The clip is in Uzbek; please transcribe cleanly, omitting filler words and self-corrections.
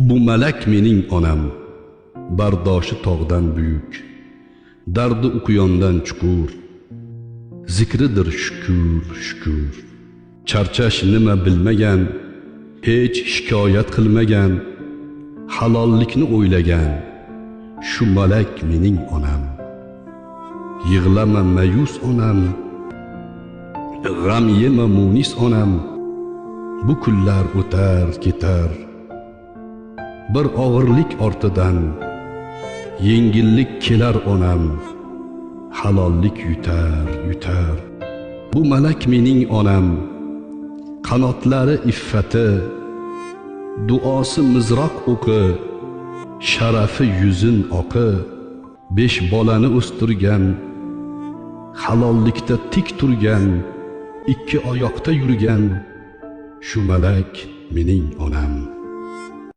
Bu malak mening onam, bardoshi tog'dan buyuk, dardi uqiyondan chuqur, zikridir shukur, shukur. Charchash nima bilmagan, hech shikoyat qilmagan, halollikni o'ylagan, shu malak mening onam. Yig'lama mayus onam, g'am yema munis onam, bu kunlar o'tar ketar. Bir og'irlik ortidan yengillik kelar onam, halollik yutar, yutar. Bu malak mening onam, qanotlari iffati, duosi mizroq o'qi, sharafi yuzin oqi, 5 bolani o'stirgan, halollikda tik turgan, 2 oyoqda yurgan, shu malak mening onam.